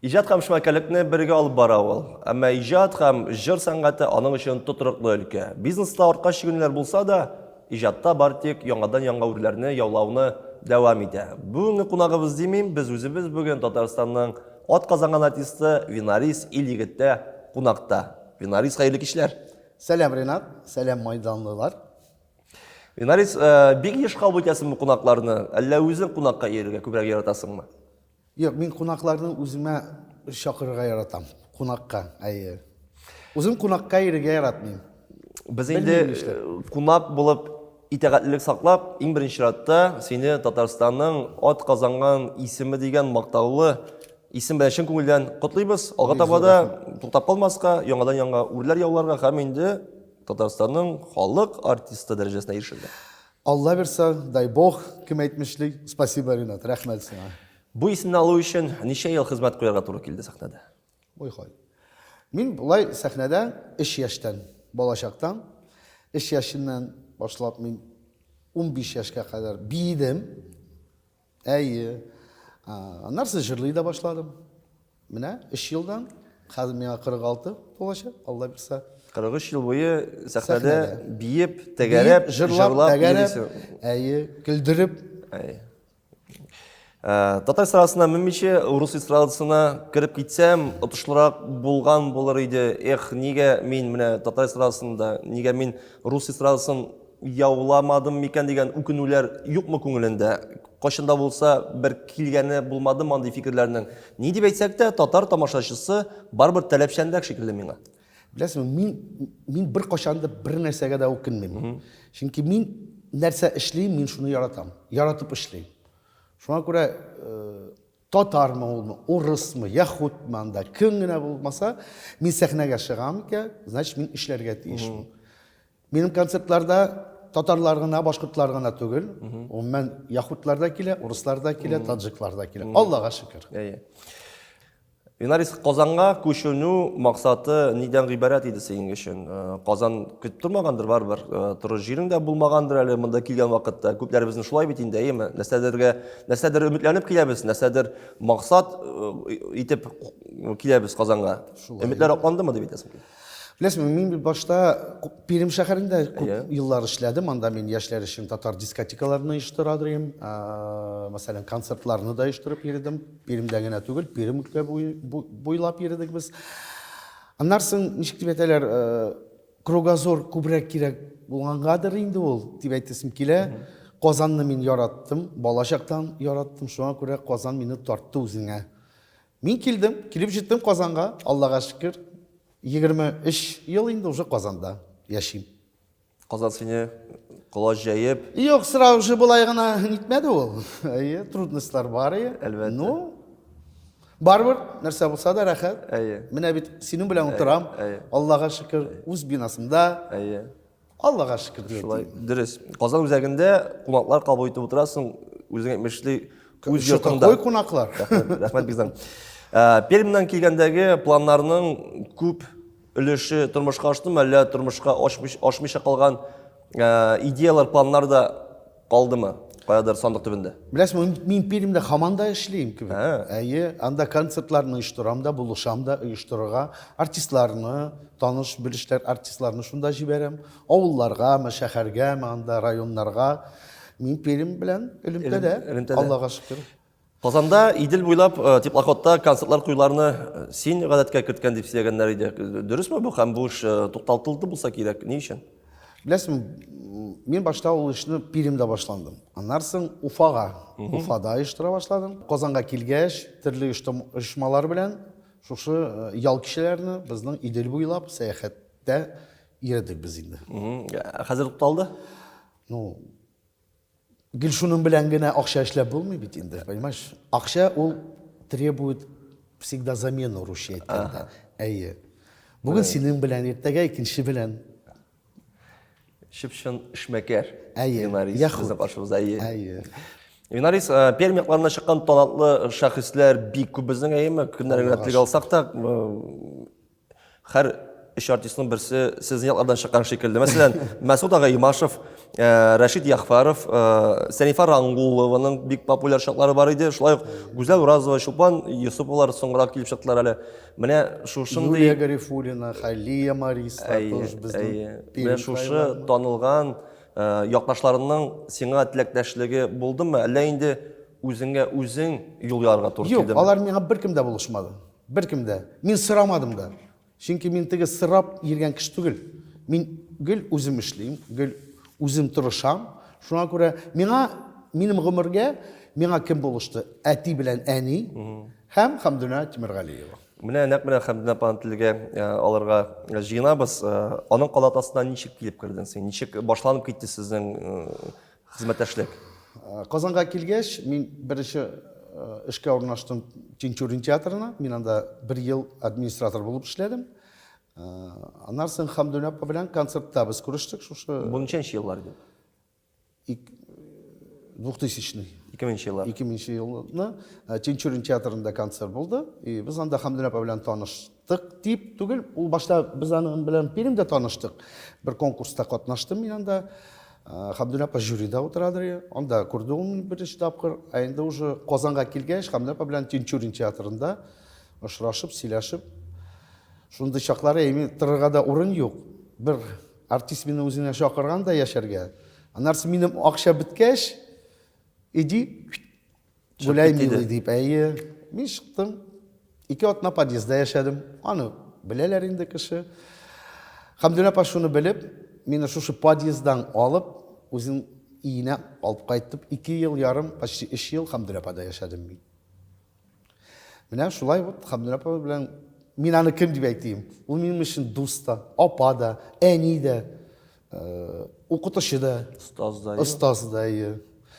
Иҗат һәм эшмәкәрлекне бергә алып бара ул. Әмма иҗат һәм җыр сәнгате аның өчен тотрыклы өлкә. Бизнеста артка чигенүләр булса да, иҗатта бары тик яңадан-яңа үрләрне яулауны дәвам итә. Бүгенге кунагыбыз димим, без үзебез бүген Татарстанның атказанган артисты Винарис Ил-егеттә кунакта. Винарис, хәерле кичләр! Сәлам, Ренат! Сәлам, майданлылар! Винарис, э, бик еш кабул итәсеңме кунакларны? Әллә үзең кунакка йөрергә күбрәк яратасыңмы? Юк, мин кунакларны үземә чакырырга яратам. Кунакка, әйе. Үзем кунакка йөрергә яратмыйм. Без инде э, кунак булып итагатьлелек саклап, иң беренче чиратта сине Татарстанның ат казанган исеме дигән мактаулы исем белән чын күңелдән котлыйбыз. Алга таба да туктап калмаска, яңадан-яңа үрләр яуларга һәм инде Татарстанның халык артисты дәрәҗәсенә ирешергә. Алла бирса, дай бог, кем әйтмешли. Спасибо, Ринат, рәхмәт сиңа. Бу исемне алу өчен ничә ел хезмәт куярга туры килде сәхнәдә? Ой, хай. Мин болай сәхнәдә 3 яшьтән, балачактан, 3 яшеннән башлап мин 15 яшькә кадәр биедем. Әйе. Аннары җырлый да башладым. Менә 3 елдан, хәзер миңа 46 тулачак, Алла бирса. 43 ел буе сәхнәдә биеп, тәгәрәп, җырлап, тәгәрәп, әйе, көлдереп. Әйе. Э, татар эстрадасына менмичә, рус эстрадасына кереп китсәм, отышлырак булган булыр иде. Эх, нигә мин менә татар эстрадасында, нигә мин рус эстрадасын Яуламадым микән дигән үкенүләр юкмы күңелендә? Кайчан да булса бер килгәне булмадымы андый фикерләрнең? Ни дип әйтсәк тә, татар тамашачысы барыбер таләпчәнрәк шикелле миңа. Беләсеңме, мин, мин беркайчан да бер нәрсәгә дә үкенмим. Чөнки мин нәрсә эшлим, мин шуны яратам. Яратып эшлим. Шуңа күрә э, татармы улмы, урысмы, яхудмы анда, кем генә булмаса, мин сәхнәгә чыгам икән, значит, мин эшләргә тиешмен. Минем концертларда татарлар гына, башкортлар гына түгел, гомумән яхудлар да килә, урыслар да килә, таджиклар да килә. Аллага шөкер. Әйе. Винарис, Казанга күченү максаты нидән гыйбарәт иде синең өчен? Э, Казан көтеп тормагандыр барыбер, э, торыр җирең дә булмагандыр әле монда килгән вакытта. Күпләребезнең шулай бит инде, әйеме? Нәрсәдергә, нәрсәдер өметләнеп киләбез, нәрсәдер максат э, итеп киләбез Казанга. Өметләр акландымы дип әйтәсең килә? Беләсеңме, мин бит башта Пермь шәһәрендә күп еллар эшләдем. Анда мин яшьләр өчен татар дискотекаларын оештыра идем. Мәсәлән, концертларны да оештырып йөрдем. Пермьдә генә түгел, Пермь өлкә буйлап йөрдек без. Аннан соң, ничек дип әйтәләр, кругозор күбрәк кирәк булгангадыр инде ул, дип әйтәсем килә. Казанны мин яраттым, балачактан яраттым. Шуңа күрә Казан мине тартты үзенә. Мин килдем, килеп җиттем Казанга, Аллага шөкер. 23 ел инде уже Казанда яшим. Казан сине колач җәеп. Юк, сразу же болай гына нитмәде ул. Әйе, трудностьлар бар иде. Әлбәттә. Ну, барыбер нәрсә булса да рәхәт. Әйе. Менә бит синең белән утырам. Аллага шөкер, үз бинасында. Әйе. Аллага шөкер дип Шулай, дөрес. Казан үзәгендә кунаклар кабул итеп утырасың, үзең әйтмешли, үз йортыңда. Какой кунаклар? Рәхмәт, рәхмәт бик зур. Э, Пермьнән килгәндәге планнарның күп өлеше тормышка аштымы, әллә тормышка ашмыйча калган э, идеялар, планнар да калдымы? Каядыр сандык төбендә. Беләсеңме, мин Пермьдә һаман да эшлим кебек. Әйе, анда концертларны оештырам да, булышам да оештырырга. Артистларны, таныш белешләр артистларны шунда җибәрәм. Авылларгамы, шәһәргәме, анда районнарга. Мин Пермь белән элемтәдә. Элемтәдә. Аллага шөкер. Казанда Идел буйлап э, теплоходта концертлар куюларны э, син гадәткә керткән дип сөйләгәннәр иде. Дөресме бу һәм бу эш э, туктатылды булса кирәк? Ни өчен? Беләсеңме, мин башта ул эшне Пермьдә башландым. Аннан соң Уфага, Уфада оештыра башладым. Казанга килгәч, төрле оешмалар белән шушы ял кичәләрне безнең Идел буйлап сәяхәттә йөрдек без инде. Хәзер тукталды? Ну, Гел шуның белән генә акча эшләп булмый бит инде, понимаешь? Акча ул требует всегда замену, русча әйткәндә. Әйе. Бүген синең белән, иртәгә икенче белән. Чып-чын эшмәкәр. Әйе. Винарис безнең каршыбызда. Әйе. Әйе. Винарис, э, Пермь якларына чыккан талантлы шәхесләр бик күп безнең, әйеме? Кемнәрне генә телгә алсак та, э, һәр өч артистның берсе сезнең яклардан чыккан шикелле. Мәсәлән, Мәсгут ага Имашев, Рәшит Яхфаров, Сәнифа Рангулованың бик популяр чаклары бар иде. Шулай ук Гүзәл Уразова, Чулпан Йосыповалар соңрак килеп чыктылар әле. Менә шушындый Юлия Гарифуллина, Халия Мариса тоже безнең. Менә шушы танылган якташларының сиңа теләктәшлеге булдымы? Әллә инде үзеңә үзең юл ярырга туры килдеме? Юк, алар миңа беркем дә булышмады. Беркем дә. Мин сорамадым да. Чөнки мин теге сорап йөргән кеше түгел. Мин гел үзем эшлим, гел үзем тырышам. Шуңа күрә миңа, минем гомергә миңа кем булышты? Әти белән әни һәм Хәмдүнә Тимергалиева. Менә нәкъ менә Хәмдүнә апаны телгә алырга җыенабыз. Аның канат астына ничек килеп кердең син? Ничек башланып китте сезнең хезмәттәшлек? Казанга килгәч, мин беренче эшкә урнаштым Тинчурин театрына. Мин анда бер ел администратор булып эшләдем. Аннан соң Хәмдүнә апа белән концертта без күрештек шушы. Бу ничәнче еллар иде? 2000-й. 2000 еллар. 2000 елны Тинчурин театрында концерт булды. И без анда Хәмдүнә апа белән таныштык дип түгел, ул башта без аның белән Пермьдә таныштык. Бер конкурста катнаштым мин анда. Хәмдүнә апа жюрида утырадыр. Анда күрде ул мине беренче тапкыр. Ә инде уже Казанга килгәч, Хәмдүнә апа белән Тинчурин театрында очрашып, сөйләшеп, шундый чаклар, әйме, торырга да урын юк. Бер Артист мине үзенә чакырган да яшәргә. Аннары минем акча беткәч, иди, гуляй, милый дип, әйе. Мин чыктым. Ике атна подъездда яшәдем. Аны беләләр инде кеше. Хәмдүнә апа шуны белеп, мине шушы подъезддан алып, үзен өенә алып кайтып, ике ел ярым, почти өч ел Хәмдүнә апада яшәдем мин. Менә шулай вот Хәмдүнә апа белән мин аны кем дип әйтим? Ул минем өчен дус та, апа да, әни дә, э, укытучы да, остаз да. Остаз да, әйе.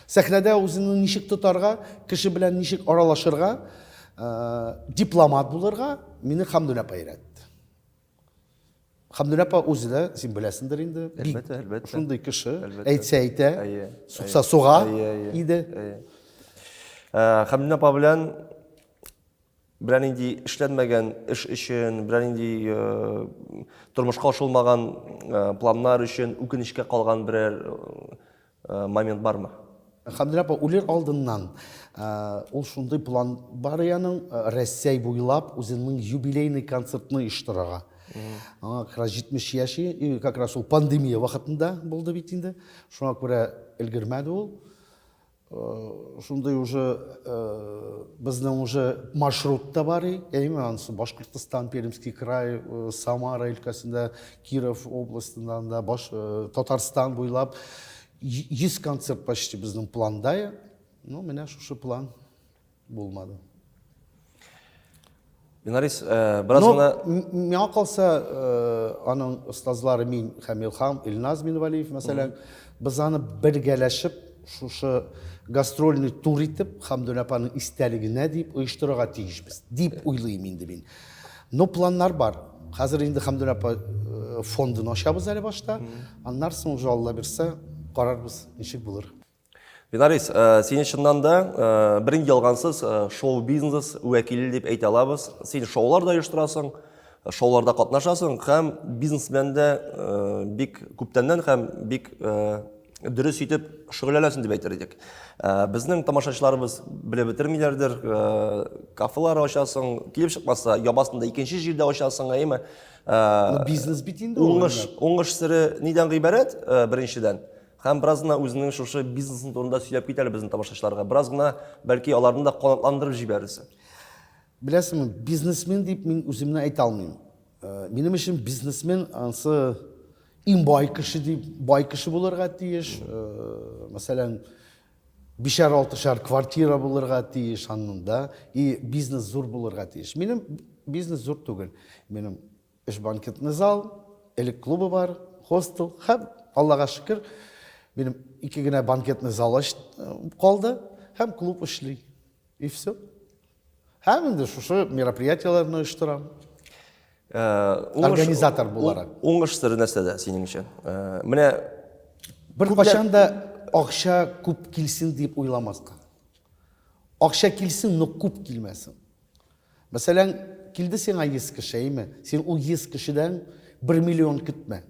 Сәхнәдә үзеңне ничек тотарга, кеше белән ничек аралашырга, э, дипломат булырга мине Хәмдүнә апа өйрәтте. Хәмдүнә апа үзе дә, син беләсеңдер инде. Әлбәттә, әлбәттә. Шундый кеше. Әйтсә әйтә, сукса суга иде. Э, Хәмдүнә апа белән берәр нинди эшләнмәгән эш өчен, берәр нинди э, тормышка ашылмаган э, планнар өчен үкенечкә калган берәр Момент бармы? Хәмдүнә апа, үлер алдыннан ул шундый план бар аның, Рәсәй буйлап үзенең юбилейный концертны оештырырга. Аңа как раз 70 яшь, и как раз ул пандемия вакытында булды бит инде. Шуңа күрә өлгермәде ул. Шундый уже безнең уже маршрут та бар, әйме, анысы Башкортостан, Пермский край, Самара өлкәсендә, Киров областында, анда баш Татарстан буйлап 100 концерт почти безнең планда. Ну, менә шушы план булмады. Винарис, э, бераз гына... Миңа калса, э, аның остазлары мин һәм Илһам, Илназ Минвалиев, мәсәлән, без аны бергәләшеп, шушы гастрольный тур итеп, Хәмдүнә апаның истәлегенә дип оештырырга тиешбез, дип уйлыйм инде мин. Но планнар бар. Хәзер инде Хәмдүнә апа э, фондын ачабыз әле башта. Аннан соң уже Алла бирсә, карарбыз, ничек булыр. Винарис, э, сине чыннан да э, бернинди ялгансыз э, шоу-бизнес вәкиле дип әйтә алабыз. Син шоулар да оештырасың, шоуларда катнашасың һәм бизнес белән дә бик күптәннән һәм бик дөрес итеп шөгыльләнәсең дип әйтер идек. Безнең тамашачыларыбыз белеп бетермиләрдер, кафелар ачасың, килеп чыкмаса, ябасың да икенче җирдә ачасың, әйеме? Бизнес бит инде ул. Уңыш, уңыш сере нидән гыйбарәт, беренчедән? Һәм бераз гына үзеңнең шушы бизнесың турында сөйләп кит әле безнең тамашачыларга. Бераз гына, бәлки, аларны да канатландырып җибәрерсең. Беләсеңме, бизнесмен дип мин үземне әйтә алмыйм. Э, минем өчен бизнесмен ансы иң бай кеше дип, бай кеше булырга тиеш. Э, мәсәлән, бишәр алтышар квартира булырга тиеш аның да, и бизнес зур булырга тиеш. Минем бизнес зур түгел. Минем Өч банкетный зал, элек клубы бар, хостел һәм Аллага шөкер, минем ике генә банкетный зал калды һәм клуб эшли. И все. Һәм инде шушы мероприятиеләрне оештырам. Э, Организатор буларак. Уңыш сере нәрсәдә синең өчен? Э, менә беркайчан да акча күп килсен дип уйламаска. Акча килсен, но күп килмәсен. Мәсәлән, килде сиңа 100 кеше, әйме? Син ул 100 кешедән Бер миллион көтмә.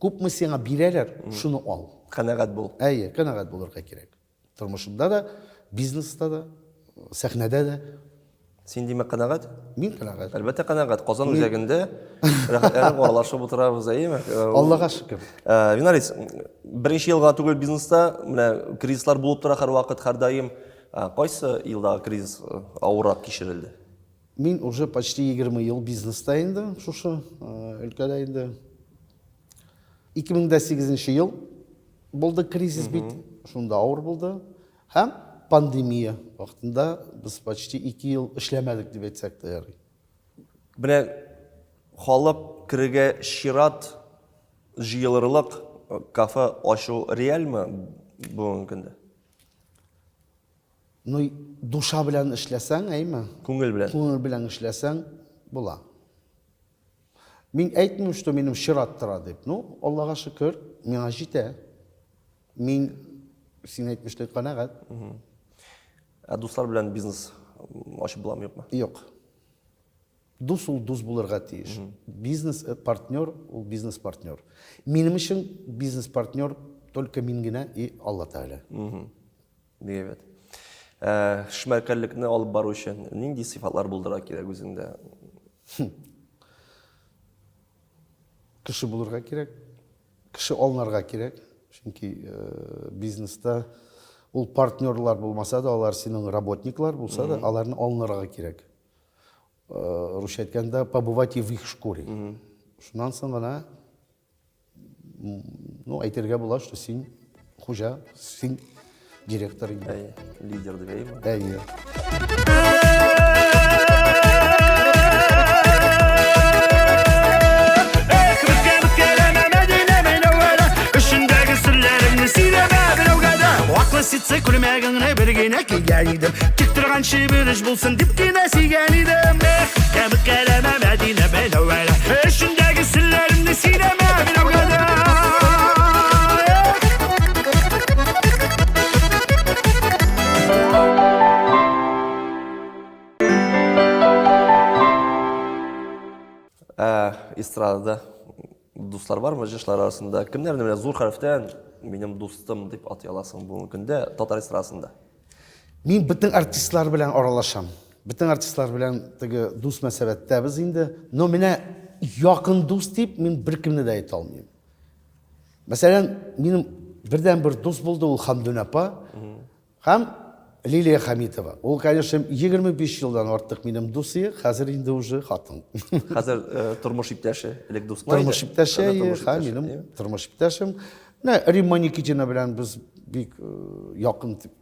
Күпме сиңа бирәләр, шуны ал. Канәгать бул. Әйе, канәгать булырга кирәк. Тормышында да, бизнеста да, сәхнәдә дә. Син димәк канәгать? Мин канәгать. Әлбәттә канәгать. Казан үзәгендә рәхәтләнеп аралашып утырабыз, әйеме? Аллага шөкер. Винарис, беренче елга түгел бизнеста, менә кризислар булып тора һәрвакыт, һәрдаим. Кайсы елдагы кризис авыррак кичерелде? Мин уже почти 20 ел бизнеста инде, шушы өлкәдә инде. 2008 ел булды кризис бит, шунда авыр булды. Һәм пандемия вакытында без почти 2 ел эшләмәдек дип әйтсәк тә ярый. Менә халык керергә чират җыелырлык кафе ачу реальме бүгенге көндә? Ну, душа белән эшләсәң, әйме? Күңел белән. Күңел белән эшләсәң, була. Мин әйтмим, что минем чират тора дип. Ну, Аллага шөкер, миңа җитә. Мин син әйтмешли канәгать. Ә дуслар белән бизнес ачып буламы, юкмы? Юк. Дус ул дус булырга тиеш. Бизнес э, партнер ул бизнес партнер. Минем өчен бизнес партнер только мин генә и Алла Тәгалә. Бик әйбәт. Ә, эшмәкәрлекне алып бару өчен нинди сыйфатлар булдырырга кирәк үзеңдә? Кеше булырга кирәк. Кеше алынырга кирәк. Чөнки э, бизнеста ул партнерлар булмаса да, алар синең работниклар булса да, аларны алынырга кирәк. Э, русча әйткәндә, побывать и в их шкуре. Шуннан соң гына ну, әйтергә була, что син хуҗа, син директор инде. Әйе, лидер дип әйеме? Әйе. Эчендәге серләремне сөйләмә берәүгә дә. Аклы ситсы күлмәгеңне бер генә кигән идем. Тик торганчы бер эш булсын дип кенә сөйгән идем. Эх, кәбеккәләмә Мәдинә Мәнәвәрә. Эчендәге серләремне сөйләмә берәүгә дә. Ә, эстрадада дуслар бармы җырчылар арасында? Кемнәрне менә зур хәрефтән минем дустым дип атый аласың бүгенге көндә татар эстрадасында? Мин бөтен артистлар белән аралашам. Бөтен артистлар белән теге дус мөнәсәбәттәбез инде. Но менә якын дус дип мин беркемне дә әйтә алмыйм. Мәсәлән, минем бердән-бер дус булды ул Хамдүн апа. Һәм Лилия Хамитова. Ул, конечно, 25 елдан артык минем дусые, хәзер инде уже хатын. Хәзер э, тормыш иптәше, элек дус кына Тормыш иптәше, һәм минем тормыш иптәшем. Менә Римма Никитина белән без бик э, якын дип,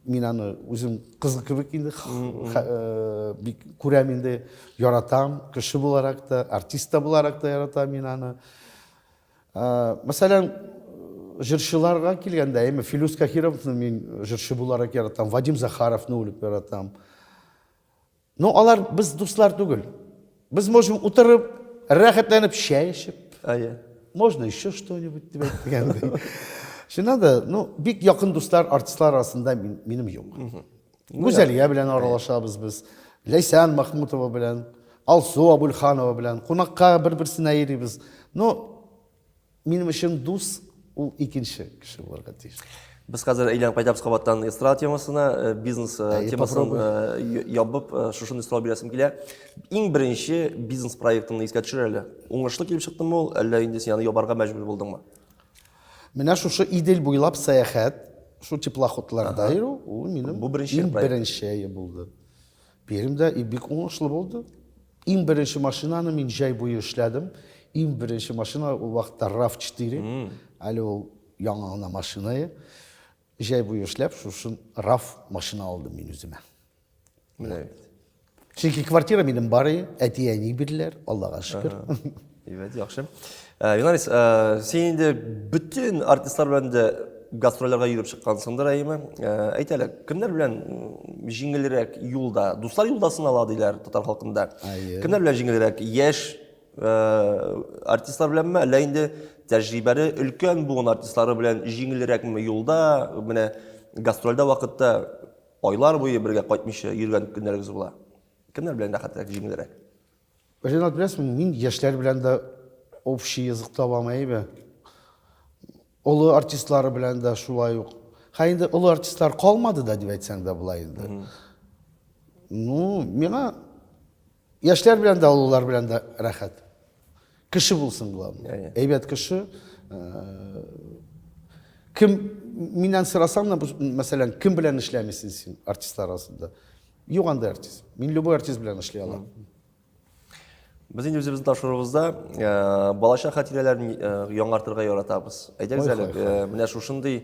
мин аны үзем кызы кебек инде э, бик күрәм инде, яратам, кеше буларак та, артист та буларак та яратам мин аны. Мәсәлән, җырчыларга килгәндә, әйме, Филүс Кахировны мин җырчы буларак яратам, Вадим Захаровны үлеп яратам. Но алар без дуслар түгел. Без можем утырып, рәхәтләнеп чәй эчеп. Әйе. Можно еще что-нибудь дип әйткәндәй. Чыннан да, ну, бик якын дуслар, артистлар арасында минем юк. Гүзәлия белән аралашабыз без, Ләйсән Махмутова белән, Алсу Абульханова белән, кунакка бер-берсенә йөрибез. Но минем өчен дус ул икенче кеше булырга тиеш. Без хәзер әйләнеп кайтабыз кабаттан эстрада темасына, э, бизнес э, темасын э, ябып, шушындый сорау бирәсем килә. Иң беренче бизнес проектыңны искә төшер әле. Уңышлы килеп чыктымы ул, әллә инде син аны ябарга мәҗбүр булдыңмы? Менә шушы Идел буйлап сәяхәт, шу теплоходларда йөрү, ул минем Бу беренче иң проект. беренче булды. Пермьдә и бик уңышлы булды. Иң беренче машинаны мин җәй буе эшләдем. Иң беренче машина ул вакытта RAV4. Әле ул яңа гына машина иде. Җәй буе эшләп, шушы RAV машина алдым мин үземә. Менә бит. Чөнки квартира минем бар иде, әти-әни бирделәр, Аллага шөкер. Әйбәт, яхшы. Э, Винарис, э, син инде бөтен артистлар белән дә гастрольләргә йөреп чыккансыңдыр, әйеме? Э, әйт әле, кемнәр белән җиңелрәк юлда? Дуслар юлда сынала диләр татар халкында. Кемнәр белән җиңелрәк? Яшь артистлар беләнме, әллә инде тәҗрибәле өлкән буын артистлары белән җиңелрәкме юлда? Менә гастрольдә вакытта Айлар буе бергә кайтмыйча йөргән көннәрегез була. Кемнәр белән рәхәтрәк, җиңелрәк? Ренат, беләсеңме, мин яшьләр белән дә Общий язык табам, әйбе. Олы артистлары белән дә шулай ук. Һә инде олы артистлар калмады да дип әйтсәң дә була инде. Ну, миңа яшьләр белән дә, олылар белән дә рәхәт. Кеше булсын главное. Әйбәт кеше. Э, кем миннән сорасаң, мәсәлән, кем белән эшләмисең син артистлар арасында? Юк андый артист. Мин любой артист белән эшли алам. Без инде үзебезнең тапшыруыбызда э, балачак хатирәләрен э, яңартырга яратабыз. Әйдәгез әле, э, менә шушындый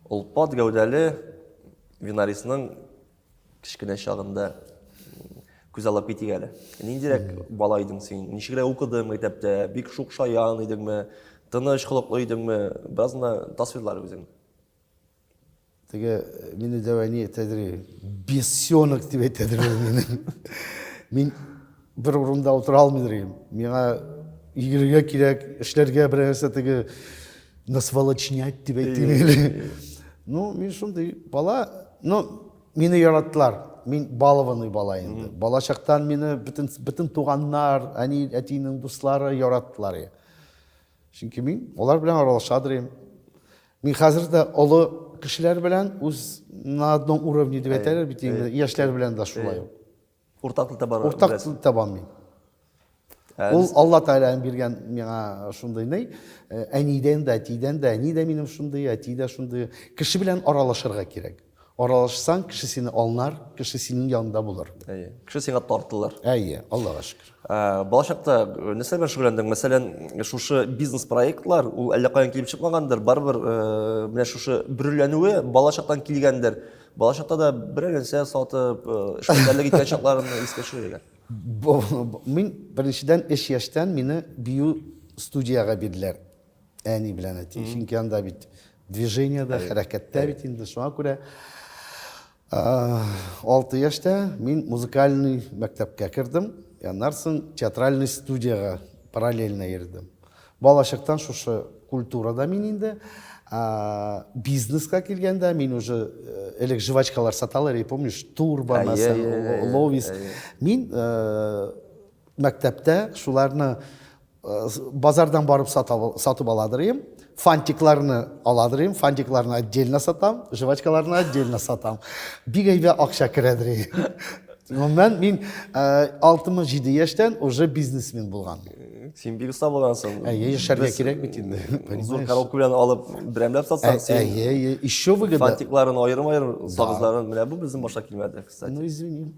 олпат гәүдәле Винарисның кечкенә чагында күз алып китик әле. Ниндирәк бала идең син? Ничегрәк укыдың мәктәптә? Бик шук шаян идеңме? Тыныч холыклы идеңме? Бераз гына тасвирлар үзеңне. Теге мине дәү әни әйтәдер, бесенок дип әйтәдер ул мине. Мин бер урында утыра алмыйдыр идем. Миңа йөгерергә кирәк, эшләргә бер нәрсә теге насволочнять дип әйтим әле. Ну, мин шундый бала, ну, мине яраттылар. Мин балованный бала инде. Бала чактан мине бөтен бөтен туганнар, әни, әтинең дуслары яраттылар. Чөнки мин алар белән аралашадыр идем. Мин хәзер дә олы кешеләр белән үз на одном уровне дип әйтәләр бит инде, яшьләр белән дә шулай ук. Уртак тел таба Уртак тел табам мин. Ул Алла Тәгаләнең биргән миңа шундый ни, э, әнидән дә, әтидән дә, әни дә минем шундый, әти дә шундый. Кеше белән аралашырга кирәк. Аралашсаң, кеше сине аңлар, кеше синең янында булыр. Әйе. Кеше сиңа тартылыр. Әйе, Аллага шөкер. Ә, балачакта э, нәрсә белән шөгыльләндең? Мәсәлән, шушы бизнес-проектлар, ул әллә каян килеп чыкмагандыр, барыбер э, менә шушы бөреләнүе балачактан килгәндер. Балачакта да берәр нәрсә сатып, э, эшмәкәрлек иткән чакларыңны искә төшерергә. Мин беренчедән 3 яшьтән мине бию студиягә бирделәр. Әни белән әти. Чөнки анда бит движениедә, хәрәкәттә бит инде. Шуңа күрә 6 яшьтә мин музыкальный мәктәпкә кердем. Аннан соң театральный студиягә параллельно йөрдем. Балачактан шушы культурада мин инде. Бизнеска килгәндә мин уже э, элек жвачкалар саталар, и помнишь, Турбо, мәсәлән, Ловис. Мин э, мәктәптә шуларны Базардан барып сатып аладыр идем. Фантикларны аладыр идем, фантикларны отдельно сатам, жвачкаларны отдельно сатам. Бик әйбәт акча керәдер идем. Гомумән, мин 6-7 яшьтән уже бизнесмен булган. Син бик оста булгансың. Әйе, яшәргә кирәк бит инде. Зур коробка белән алып, берәмләп сатсаң, син. Әйе, әйе, еще выгода. Фантикларын аерым-аерым, сагызларын, менә бу безнең башка килмәде, кстати. Ну, извини.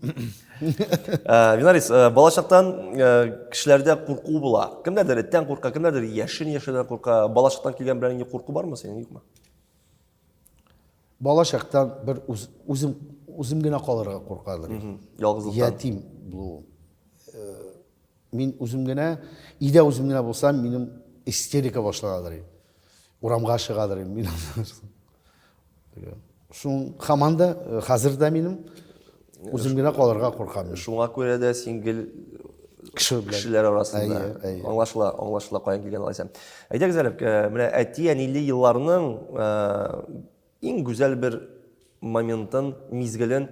Э, Винарис, э, балачактан э, кешеләрдә курку була. Кемнәрдер эттән курка, кемнәрдер яшен яшеннән курка. Балачактан килгән белән нинди курку бармы синең, юкмы? Балачактан бер үз, үзем үзем генә калырга куркадыр. Ялгызлыктан. Ятим булу. Мин үзем генә, өйдә үзем генә булсам, минем истерика башланадыр. Урамга чыгадыр мин. Шун хаман да, э, хәзер дә минем үзем генә калырга куркам. Шуңа күрә дә син гел кеше белән кешеләр арасында. Әйе, әйе. Аңлашыла, аңлашыла каян килгән алайса. Әйдәгез әле, э, менә әти-әниле елларның э, Иң гүзәл бер моментын, мизгелен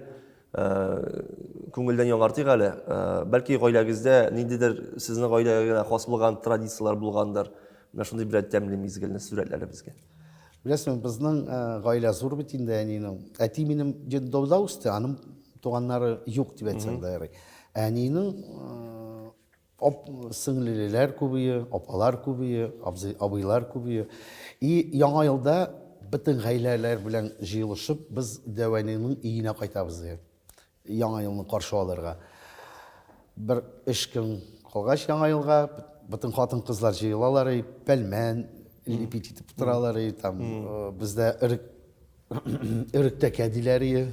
күңелдән яңартыйк әле. Бәлки гаиләгездә ниндидер сезнең гаиләгә генә хас булган традицияләр булгандыр. Менә шундый берәр тәмле мизгелне сурәтлә әле безгә. Беләсеңме, безнең гаилә зур бит инде әнинең. Әти минем детдомда үсте, аның туганнары юк дип әйтсәң дә ярый. Әнинең Ап, сеңлелеләр күбие, апалар күбие, абзый, абыйлар күбие. И Яңа елда бөтен гаиләләр белән җыелышып, без дәү әнинең өенә кайтабыз, ди. Яңа елны каршы алырга. Бер өч көн калгач Яңа елга, бөтен хатын-кызлар җыелалар, и пәлмән лепить итеп утыралар, и там э, бездә өрек Өректәкә диләр ие.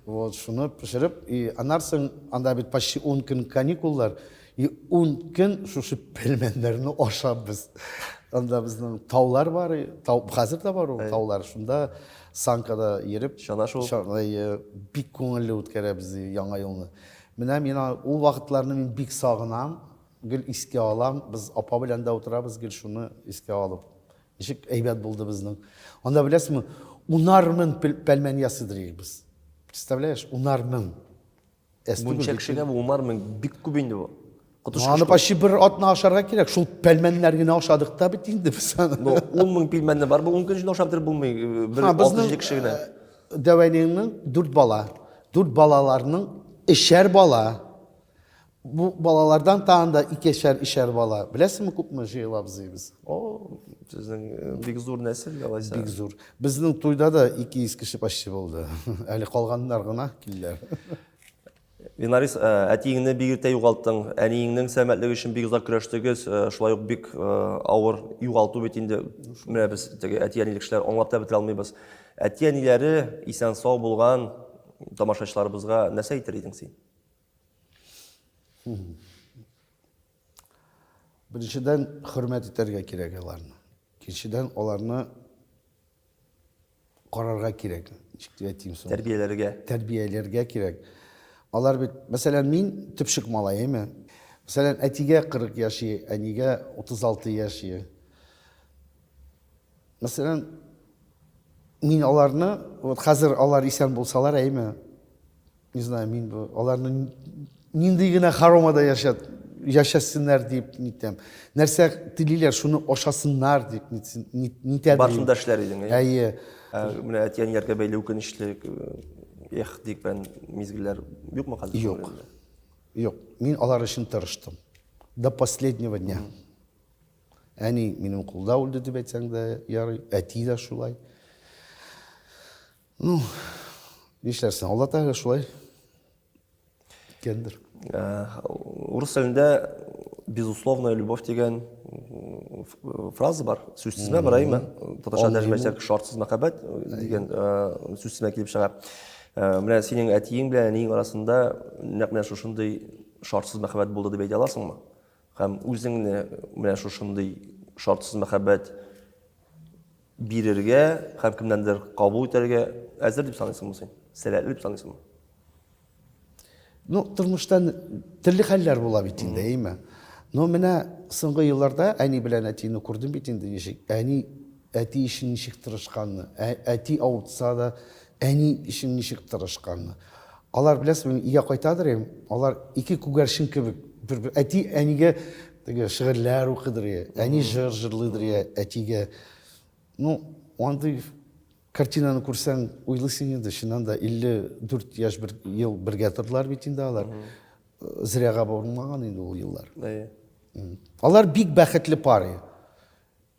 Вот, шуны пешереп, и аннан соң анда бит почти 10 көн каникуллар, и 10 көн шушы пельменнәрне ашап без. Анда безнең таулар бар, и, тау, хәзер дә бар ул таулар. Шунда санкада йөреп, Чана шуып. чана, и, бик күңелле үткәрәбез и, Яңа елны. Менә мин ул вакытларны мин бик сагынам, гел искә алам. Без апа белән дә утырабыз, гел шуны искә алып. Ничек әйбәт булды безнең. Анда беләсеңме, унар мең пәлмән ясыйдыр идек без. Представляешь, унар мең. Әз түгел Мунча кешегә бу унар мең бик күп инде бу. Коточкыч. Аны почти бер атна ашарга кирәк. Шул пәлмәннәр генә ашадык та бит инде без аны. Ну, 10 мең пилмәнне бар, бу 10 көн эчендә ашап бетереп булмый. Бер 6-7 кеше генә. Дәвәнеңнең 4 бала. 4 балаларның өчәр бала. Бу балалардан тагын да икешәр, өчәр бала. Беләсеңме, күпме җыелабыз без? О, сезнең бик зур нәсел, алайса. Бик зур. Безнең туйда да 200 кеше почти булды. Әле калганнар гына килделәр. Винарис, әтиеңне бик иртә югалттың, әниеңнең сәламәтлеге өчен бик озак көрәштегез, шулай ук бик авыр югалту бит инде. Менә без теге әти-әниле кешеләр аңлап та бетерә алмыйбыз. Әти-әниләре исән-сау булган тамашачыларыбызга нәрсә әйтер идең син? Беренчедән, хөрмәт итәргә кирәк аларны. Икенчедән, аларны карарга кирәк. Ничек дип әйтим соң? Тәрбияләргә. Тәрбияләргә кирәк. Алар бит, мәсәлән, мин төпчек малай, әйме? Мәсәлән, әтигә 40 яшь, әнигә 36 яшь. Мәсәлән, мин аларны, вот хәзер алар исән булсалар, әйме? Не знаю, мин бу аларны нинди генә хоромада яшәт, яшәсеннәр дип нитәм. Нәрсә телиләр, шуны ашасыннар дип нитәм. Барысын да эшләр идең, әйе? Әйе. Менә әти-әниләргә бәйле үкенечле, эх дигән мизгелләр юкмы хәзер? Юк. Юк. Мин алар өчен тырыштым. До последнего дня. Әни минем кулда үлде дип әйтсәң дә ярый, әти дә шулай. Ну, нишләрсең, Алла Тәгалә шулай иткәндер. Урыс телендә безусловная любовь дигән фраза бар. Сүзсезмә бар, әйме? Татарча тәрҗемә итсәк, шартсыз мәхәббәт дигән сүзсезмә килеп чыга. Менә синең әтиең белән әниең арасында нәкъ менә шушындый шартсыз мәхәббәт булды дип әйтә аласыңмы? Һәм үзеңне менә шушындый шартсыз мәхәббәт бирергә һәм кемнәндер кабул итәргә әзер дип саныйсыңмы син? Сәләтле дип саныйсыңмы? Ну, тормышта төрле хәлләр була бит инде, әйеме? Но менә соңгы елларда әни белән әтине күрдем бит инде ничек. Әни әти өчен ничек тырышканны, әти авыртса да, әни өчен ничек тырышканны. Алар, беләсезме, мин өйгә кайтадыр идем, алар ике күгәрчен кебек бер-бер әти әнигә теге шигырьләр укыдыр иде, әни җыр җырлыйдыр иде әтигә. Ну, андый картинаны күрсәң, уйлыйсың инде, чыннан да 54 яшь бер ел бергә тордылар бит инде алар. Зряга бармаган инде ул еллар. Әйе. Алар бик бәхетле пар.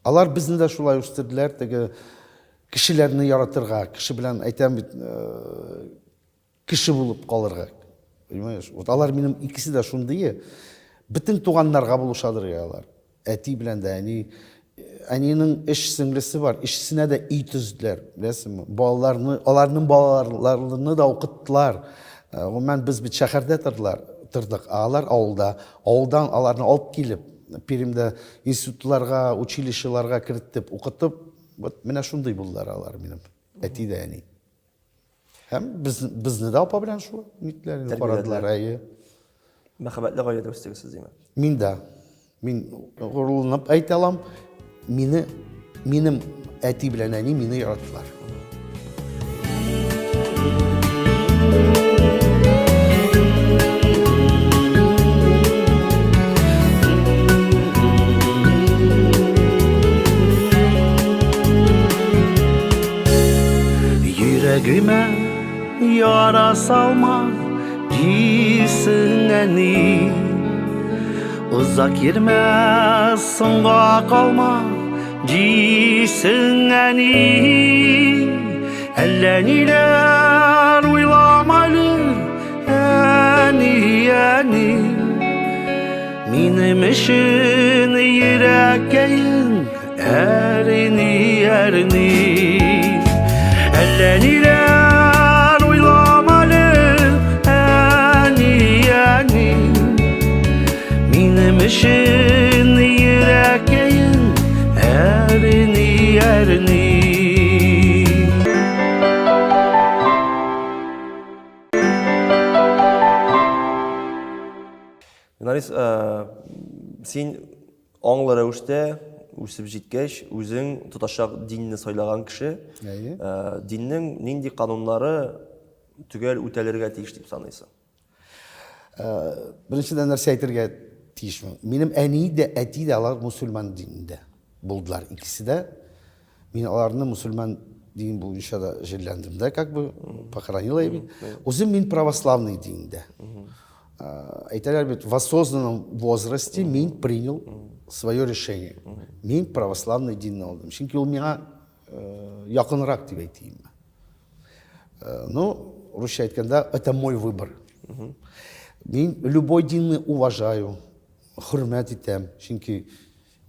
Алар безне дә шулай үстерделәр, теге кешеләрне яратырга, кеше белән әйтәм бит, кеше булып калырга. Понимаешь? Вот алар минем икесе дә шундые. Бөтен туганнарга булышадыр я алар. Әти белән дә әни. Әнинең өч сеңлесе бар, өчесенә дә өй төзеделәр, беләсеңме? Балаларны, аларның балаларны да укыттылар. Гомумән, без бит шәһәрдә тордылар, тордык, ә алар авылда. Авылдан аларны алып килеп, Пермьдә институтларга, училищеларга кертеп, укытып, вот менә шундый булдылар алар минем, әти дә әни. Һәм без, безне дә апа белән шулай нитләр инде карадылар, әйе. Мәхәббәтле гаиләдә үстегез сез, димәк. Мин дә. Мин горурланып әйтә алам, мине, минем әти белән әни мине яраттылар. Йөрәгемә яра салма дисең әни Озак йөрмә соңга калма дисең әни Әллә ниләр уйлама әле әни әни Минем өчен йөрәккәем Әрни, әрни Әллә ниләр уйлама әле Әни, әни Минем өчен йөрәккәем Әрни, әрни Нарис, син Аңлы рәвештә үсеп җиткәч, үзең тотачак динне сайлаган кеше, Әйе. диннең нинди кануннары төгәл үтәлергә тиеш дип саныйсың? Беренчедән нәрсә әйтергә тиешмен. Минем әни дә, әти дә алар мусульман динендә булдылар. Икесе дә. Мин аларны мусульман дин буенча да җирләндем дә, как бы похоронила я бит. Үзем мин православный динендә. Әйтәләр бит, в осознанном возрасте мин принял свое решение. Мин православный динне алдым. Чөнки ул миңа якынрак дип әйтим. Ну, русча әйткәндә, это мой выбор. Мин любой динне уважаю, хөрмәт итәм. Чөнки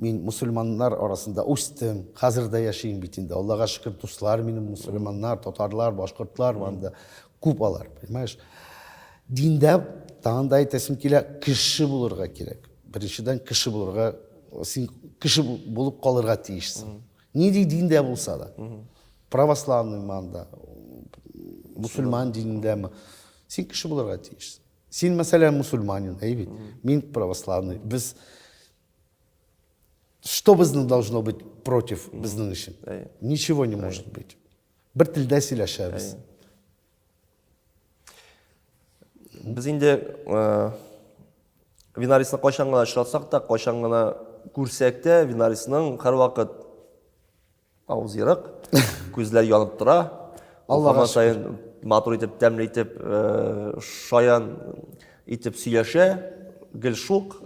мин мусульманнар арасында үстем, хәзер дә яшим бит инде. Аллага шөкер, дуслар минем мусульманнар, татарлар, башкортлар анда күп алар, понимаешь? Диндә тагын да әйтәсем килә, кеше булырга кирәк. Беренчедән, кеше булырга, син кеше булып калырга тиешсең. Нинди диндә булса да. Православныймы анда, мусульман динендәме, син кеше булырга тиешсең. Син, мәсәлән, мусульманин, әй бит, мин православный. Без что безнең должно быть против безнең өчен? Ничего не может быть. Бер телдә сөйләшәбез. Без инде Винарисны кайчан гына очратсак та, кайчан гына күрсәк тә, Винарисның һәрвакыт авыз ерык, күзләр янып тора. Аллага саен матур итеп, тәмле итеп, шаян итеп сөйләшә, гел шук,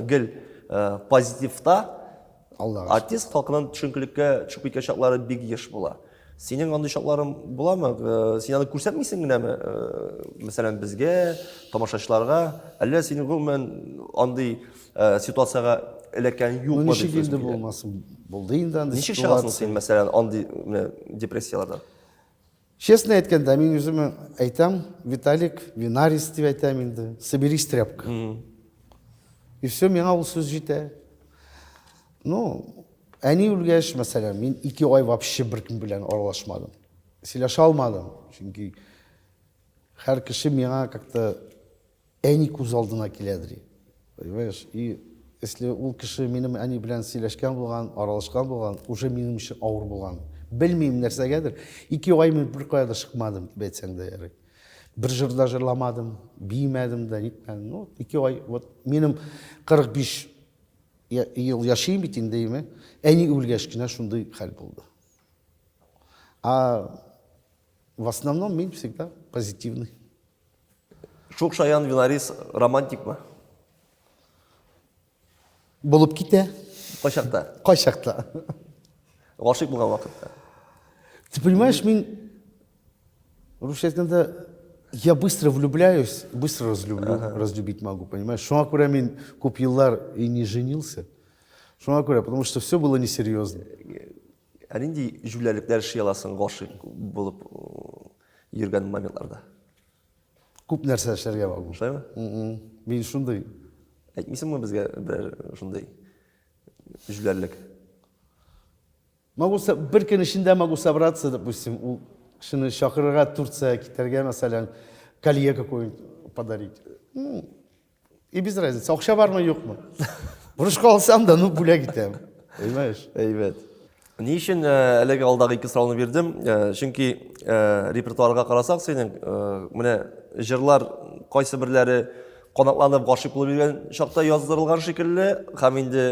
гел позитивта. Аллага Артист халкыннан төшенкелеккә төшеп киткән чаклары бик еш була. Синең андый чакларың буламы? Син аны күрсәтмисең генәме? Мәсәлән, безгә, тамашачыларга, әллә син гомумән андый ситуациягә эләккән юкмы? Ну, ничек инде булмасын? Булды инде андый Ничек чыгасың син, мәсәлән, андый менә депрессияләрдән? Честно әйткәндә, мин үземә әйтәм, Виталик, Винарис дип әйтәм инде, соберись, тряпка. И все, миңа ул сүз җитә. Ну, әни үлгәч, мәсәлән, мин 2 ай вообще беркем белән аралашмадым. Сөйләшә алмадым, чөнки һәр кеше миңа как-то әни күз алдына киләдер. Понимаешь? И если ул кеше минем әни белән сөйләшкән булган, аралашкан булган, уже минем өчен авыр булган. Белмим нәрсәгәдер. 2 ай мин беркая да чыкмадым, дип әйтсәң дә ярый. Бер җыр да җырламадым, биемәдем дә, нитмәдем. Ну, 2 ай, вот минем 45 ел яшим бит инде, әйме? Әни үлгәч кенә шундый хәл булды. А в основном мин всегда позитивный. Шук шаян Винарис романтикмы? Булып китә. Кайчакта? Кайчакта. Гашыйк булган вакытта. Ты понимаешь, мин русча әйткәндә, я быстро влюбляюсь, быстро разлюблю, разлюбить могу, понимаешь? Шуңа күрә мин күп еллар и не женился. Шуңа күрә, потому что все было несерьезно. Ә нинди җүләрлекләр эшли аласың гашыйк булып йөргән моментларда? Күп нәрсә эшләргә могу. Шулаймы? Мин шундый. Әйтмисеңме безгә берәр шундый җүләрлек? Могу бер көн эчендә могу собраться, допустим, ул кешене чакырырга Турция китәргә, мәсәлән, колье какое-нибудь подарить. Ну, и без разницы, акча бармы, юкмы. Бурычка алсам да, ну, бүләк итәм. Понимаешь? Әйбәт. Ни өчен әлеге алдагы ике сорауны бирдем? Чөнки репертуарга карасак синең, менә җырлар кайсы берләре канатланып гашыйк булып йөргән чакта яздырылган шикелле, һәм инде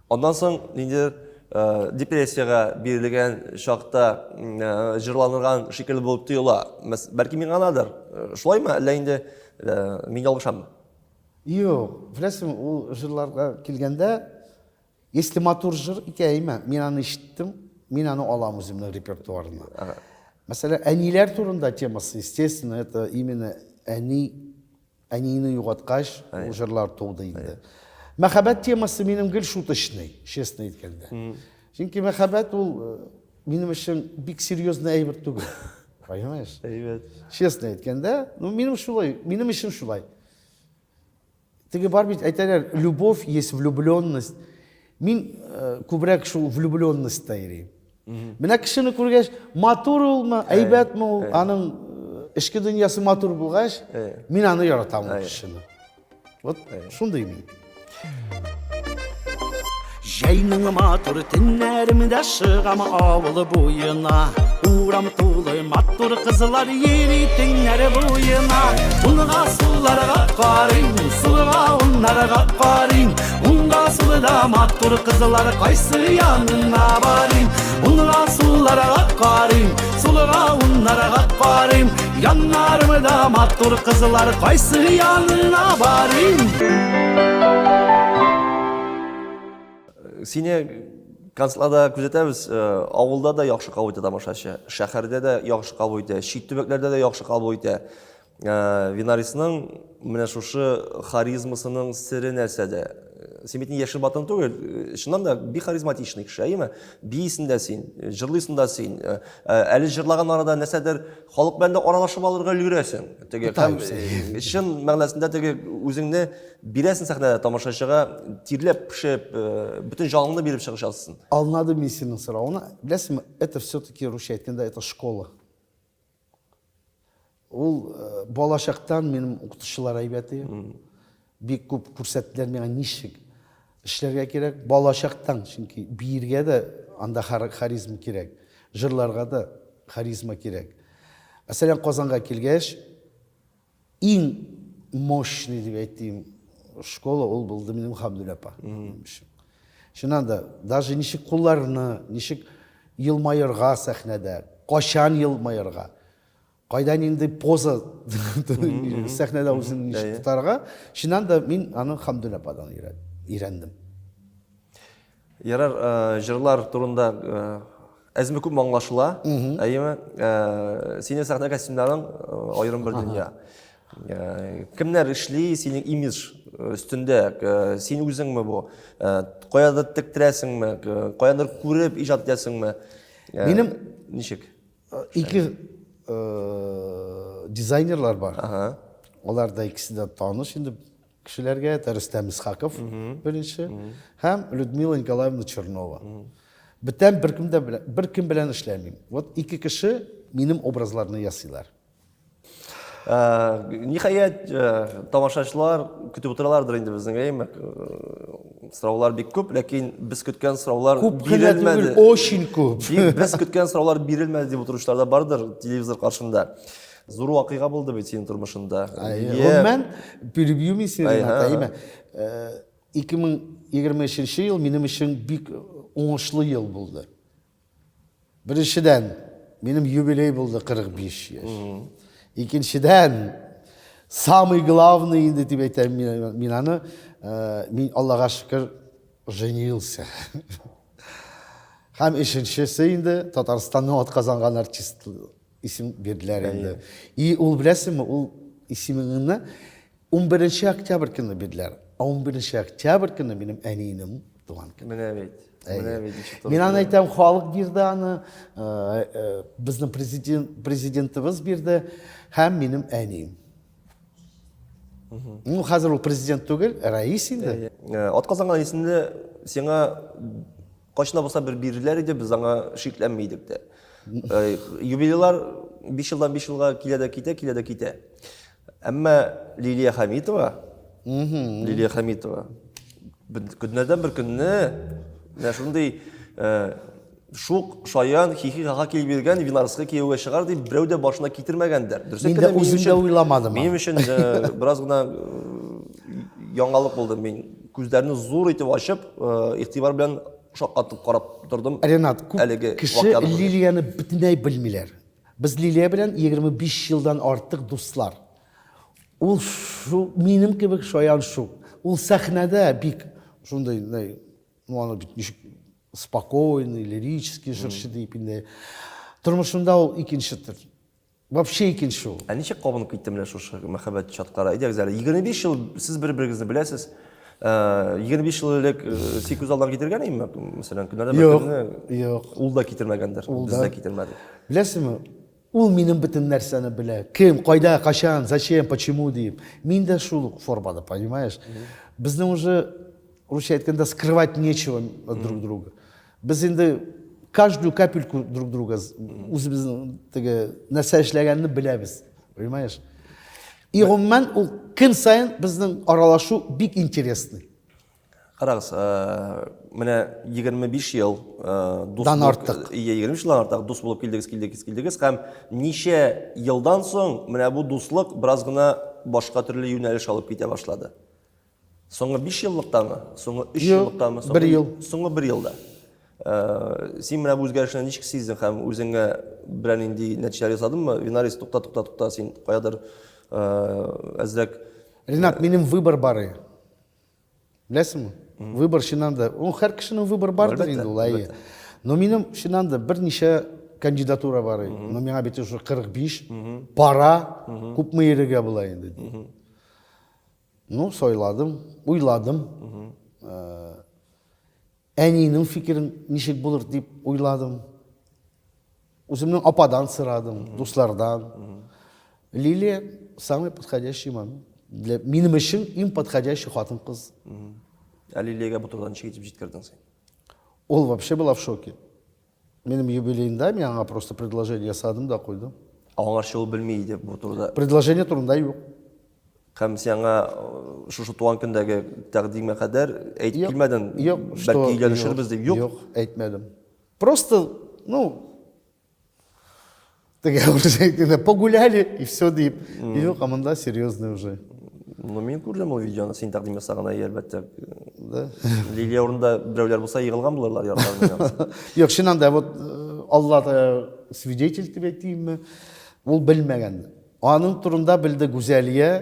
аннан соң ниндидер депрессиягә бирелгән чакта җырланылган шикелле булып тоела. Бәлки миңа гынадыр. Шулаймы, әллә инде мин ялгышаммы? Юк, беләсеңме, ул җырларга килгәндә, если матур җыр икән, әйме, мин аны ишеттем, мин аны алам үземнең репертуарына. Мәсәлән, әниләр турында темасы, естественно, это именно әни, әнине югаткач, ул җырлар туды инде. Мәхәббәт темасы минем гел шуточный, честно әйткәндә. Чөнки мәхәббәт ул минем өчен бик серьезный әйбер түгел. Понимаешь? Әйбәт. Честно әйткәндә, ну минем шулай, минем өчен шулай. Теге бар бит, әйтәләр, любовь есть влюбленность. Мин күбрәк шул влюбленностьта йөрим. Менә кешене күргәч, матур улмы, әйбәтме ул, аның эчке дөньясы матур булгач, мин аны яратам ул кешене. Вот шундый мин. Җәйнең матур төннәрендә чыгам авыл буена. Урам тулы матур кызлар йөри төннәр буена. Унга сулларга карыйм, сулга уннарга карыйм. Уңда сулда матур кызлар, кайсы янына барыйм? Уңга сулларга карыйм, сулга уннарга карыйм. Яннарымда матур кызлар, кайсы янына барыйм? Сине концертларда күзәтәбез, авылда да яхшы кабул итә тамашачы, шәһәрдә дә яхшы кабул итә, чит төбәкләрдә дә яхшы кабул итә. Винарисның менә шушы харизмасының сере нәрсәдә? Син бит яшел батын түгел, чыннан да бик харизматичный кеше, әйеме? Биисең дә син, җырлыйсың да син. Әле җырлаган арада нәрсәдер халык белән дә аралашып алырга өлгерәсең. Теге һәм чын мәгънәсендә теге үзеңне бирәсең сәхнәдә тамашачыга, тирләп пешеп, бөтен җаныңны биреп чыгыш ясыйсың. Аңладым мин синең соравыңны. Беләсеңме, это все-таки русча әйткәндә, это школа. Ул э, балачактан минем укытучылар әйбәт иде. Бик күп күрсәттеләр миңа ничек эшләргә кирәк. Балачактан, чөнки биергә дә анда харизма кирәк, җырларга да харизма кирәк. Мәсәлән, Казанга килгәч, иң мощный дип әйтим, школа ул булды минем Хамдүлә апа. Чыннан да, даже ничек кулларны, ничек елмаерга сәхнәдә, кайчан елмаерга, кайда нинди поза сәхнәдә үзеңне ничек тотарга, чыннан да мин аны Хамдүлә ападан өйрәндем. Ярар, җырлар турында әзме күпме аңлашыла, әйеме? Синең сәхнә костюмнарың аерым бер дөнья. Кемнәр эшли синең имидж өстендә? Син үзеңме бу? Каядыр тектерәсеңме? Каядыр күреп иҗат итәсеңме? Минем ничек? Ике дизайнерлар бар. Алар да икесе дә таныш инде кешеләргә. Это Рөстәм Исхаков беренче һәм Людмила Николаевна Чернова. Бүтән беркем дә белән, беркем белән эшләмим. Вот ике кеше минем образларны ясыйлар. Ниһаять, тамашачылар көтеп утыралардыр инде безнең, әйеме? Сораулар бик күп, ләкин без көткән сораулар күп бирелмәде. Очень күп. Без көткән сораулар бирелмәде дип утыручылар да бардыр телевизор каршында. Зур вакыйга булды бит синең тормышында. Гомумән, перебью мин сине, Ренат, әйеме? 2023 ел минем өчен бик уңышлы ел булды. Беренчедән, минем юбилей булды 45 яшь. Икенчедән, самый главный инде дип әйтәм мин аны, мин Аллага шөкер женился. Һәм өченчесе инде Татарстанның атказанган артист исем бирделәр инде. И ул беләсеңме, ул исемеңне 11 октябрь көне бирделәр. Ә 11 октябрь көне минем әниемнең туган көне. Менә бит. Менә бит ничек Мин аны әйтәм, халык бирде аны, безнең президент, президентыбыз бирде һәм минем әнием. Ну, хәзер ул президент түгел, рәис инде. Атказанган исемле сиңа Кайчан да булса бер бирерләр иде, без аңа шикләнми идек тә. Э, юбилейлар 5 елдан 5 елга килә дә китә, килә дә китә. Әмма Лилия Хәмитова, Лилия Хәмитова көннәрдән бер көнне менә шундый э, шук, шаян, хихи-ха-ха килеп йөргән Винарска кияүгә чыгар дип берәү дә башына китермәгәндер. Дөрес Мин дә үзем дә уйламадым. Минем өчен э, бераз гына яңалык булды. Мин күзләрне зур итеп ачып, игътибар белән шаккатып карап тордым. Ренат, күп әлеге кеше Лилияне бөтенләй белмиләр. Без Лилия белән 25 елдан артык дуслар. Ул шу, минем кебек шаян шук. Ул сәхнәдә бик шундый, ну аны бит ничек спокойный, лирический җырчы дип инде. Тормышында ул икенче төр. Вообще икенче ул. Ә ничек кабынып китте менә шушы мәхәббәт чаткары? Әйдәгез әле, 25 ел сез бер-берегезне беләсез. 25 ел элек син күз алдына китергән идеңме? Мәсәлән, көннәрдән бер көнне. Юк, юк. Ул да китермәгәндер, без дә китермәдек. Беләсезме, ул минем бөтен нәрсәне белә. Кем, кайда, качан, зачем, почему дип. Мин дә шул ук формада, понимаешь? Безнең уже, русча әйткәндә, скрывать нечего от друг друга. Без инде каждую капельку друг друга үзебезнең теге нәрсә эшләгәнне беләбез. Понимаешь? И гомумән ул көн саен безнең аралашу бик интересный. Карагыз, менә 25 ел дус Дан артык. Ие, 25 елдан артык дус булып килдегез, килдегез, килдегез һәм ничә елдан соң менә бу дуслык бераз гына башка төрле юнәлеш алып китә башлады. Соңгы 5 еллыктамы? Соңгы 3 еллыктамы? Бер ел. Соңгы бер елда. Э, син менә бу үзгәрешне ничек сиздең һәм үзеңә берәр нинди нәтиҗәләр ясадыңмы? Винарис, тукта, тукта, тукта, син каядыр э, әзрәк Ренат, минем выбор бар. Беләсеңме? Выбор чыннан да, ул һәр кешенең выбор бардыр инде ул, әйе. Но минем чыннан да берничә кандидатура бар. Но миңа бит уже 45, пора, күпме йөрергә була инде. Ну, сайладым, уйладым. Э, әнинең фикерен ничек булыр дип уйладым. Үземнең ападан сорадым, дуслардан. Лилия самый подходящий момент. Для минем өчен иң подходящий хатын-кыз. Ә Лилиягә бу турыда ничек итеп җиткердең син? Ул вообще была в шоке. Минем юбилеенда мин аңа просто предложение ясадым да куйдым. Ә аңарчы ул белми иде бу турыда. Предложение турында юк. Һәм син аңа э, шушы туган көндәге тәкъдимгә кадәр әйтеп килмәдең? Юк, бәлки өйләнешербез дип, юк. Юк, әйтмәдем. Просто, ну, теге әйткәндә, погуляли и все дип. Юк, а монда серьезный уже. Ну, мин күрдем ул видеоны, син тәкъдим ясаган, әйе, әлбәттә. Да. Лилия урында берәүләр булса егылган булырлар ярларына. Юк, чыннан да, вот э, Алла да свидетель дип әйтимме, ул белмәгән. Аның турында белде Гүзәлия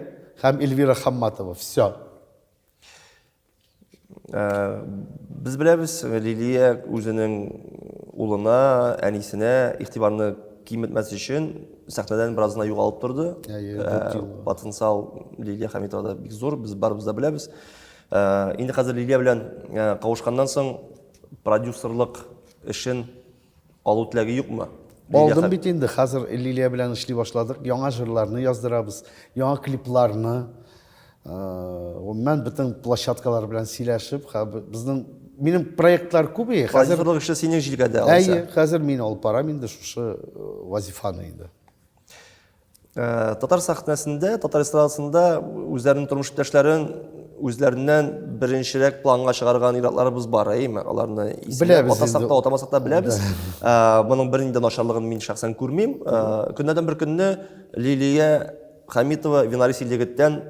һәм Эльвира Хамматова. Все. Э, без беләбез, Лилия үзенең улына, әнисенә игътибарны киметмәс өчен сәхнәдән бераз гына югалып торды. Э, потенциал Лилия Хәмитовада бик зур, без барыбыз да беләбез. Э, инде хәзер Лилия белән кавышканнан соң продюсерлык эшен Алу теләге юкмы? Алдым бит инде, хәзер Лилия белән эшли башладык. Яңа җырларны яздырабыз, яңа клипларны. Э, гомумән, бөтен площадкалар белән сөйләшеп, безнең минем проектлар күп и. Хәзер эше синең җилкәдә алайса. Әйе, хәзер мин алып барам инде шушы э, вазифаны инде. Э, татар сәхнәсендә, татар эстрадасында үзләренең тормыш иптәшләрен үзләреннән беренчерәк планга чыгарган ир-атларыбыз бар, әйеме? Аларны исемләп атасак та, атамасак та беләбез. Э, моның бернинди начарлыгын мин шәхсән күрмим. Э, көннәрдән бер көнне Лилия Хамитова Винарис Илегеттән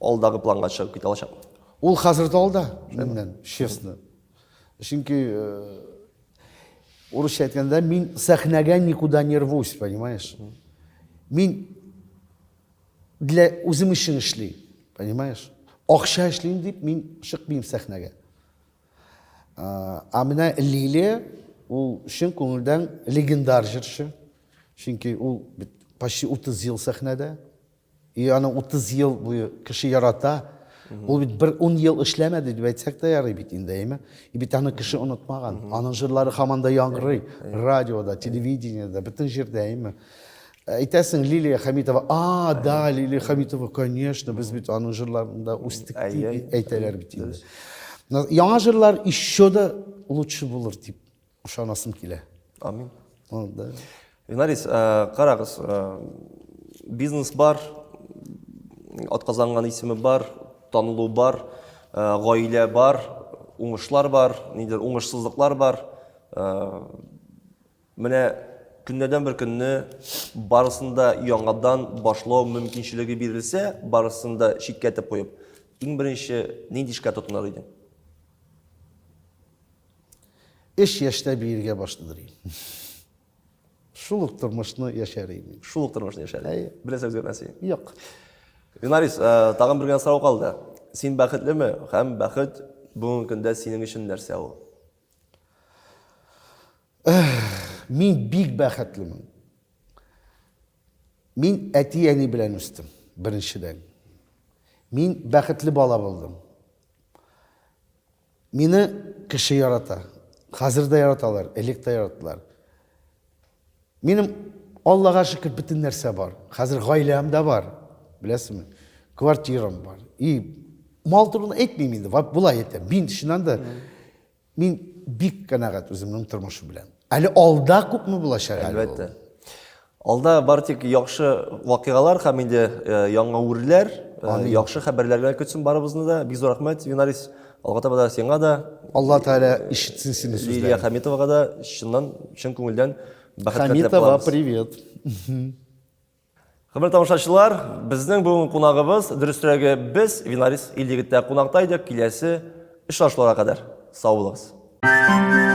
алдагы планга чыгып китә алачак. Ул хәзер дә алда миннән, честно. Чөнки урысча әйткәндә, мин сәхнәгә никуда не рвусь, понимаешь? Мин для үзем өчен эшлим, понимаешь? Акча эшлим дип мин чыкмыйм сәхнәгә. Ә менә Лилия ул чын күңелдән легендар җырчы. Чөнки ул бит почти 30 ел сәхнәдә. И аны 30 ел буе кеше ярата. Ул бит бер 10 ел эшләмәде дип әйтсәк тә ярый бит инде, әйме? И бит аны кеше онытмаган. Аның җырлары һаман да яңгырый. Радиода, телевидениедә, бөтен җирдә, әйме? Әйтәсең Лилия Хәмитова, а, да, Лилия Хәмитова, конечно, без бит аның җырларында үстек дип әйтәләр бит инде. Яңа җырлар еще да лучше булыр дип Ышанасым килә. Амин. Да. Винарис, э, карагыз, э, бизнес бар, атказанган исеме бар, танылу бар, э, гаилә бар, уңышлар бар, нидер уңышсызлыклар бар. Менә көннәрдән бер көнне барысын да яңадан башлау мөмкинчелеге бирелсә, барысын да читкә этеп куеп, иң беренче нинди эшкә тотыныр идең? Өч яшьтә биергә башладыр идем. Шул ук тормышны яшәр идем. Шул ук тормышны яшәр. Әйе. Бернәрсә үзгәртмәс идең. Юк. Винарис, э, тагын бер генә сорау калды. Син бәхетлеме? Һәм бәхет бүгенге көндә синең өчен нәрсә ул? Мин бик бәхетлемен. Мин әти-әни белән үстем, беренчедән. Мин бәхетле бала булдым. Мине кеше ярата. Хәзер дә яраталар, элек тә яраттылар. Минем Аллага шөкер бөтен нәрсә бар. Хәзер гаиләм дә бар. Беләсезме? Квартирам бар. И мал турында әйтмим инде, болай әйтәм. Мин чыннан да мин бик канәгать үземнең тормышым белән. Әле алда күпме булачак әле. Әлбәттә. Алда бары тик яхшы вакыйгалар һәм инде э, яңа үрләр, э, яхшы хәбәрләр генә көтсен барыбызны да. Бик зур рәхмәт, Винарис. Алга таба да сиңа да. Алла Тәгалә ишетсен сине сүзләрен. Лилия Хамитовага да чыннан, чын күңелдән бәхет теләп калабыз. Хамитова, привет. Хөрмәтле тамашачылар, безнең бүгенге кунагыбыз, дөресрәге без, Винарис Илъегеттә кунакта идек. Киләсе очрашуларга кадәр сау булыгыз.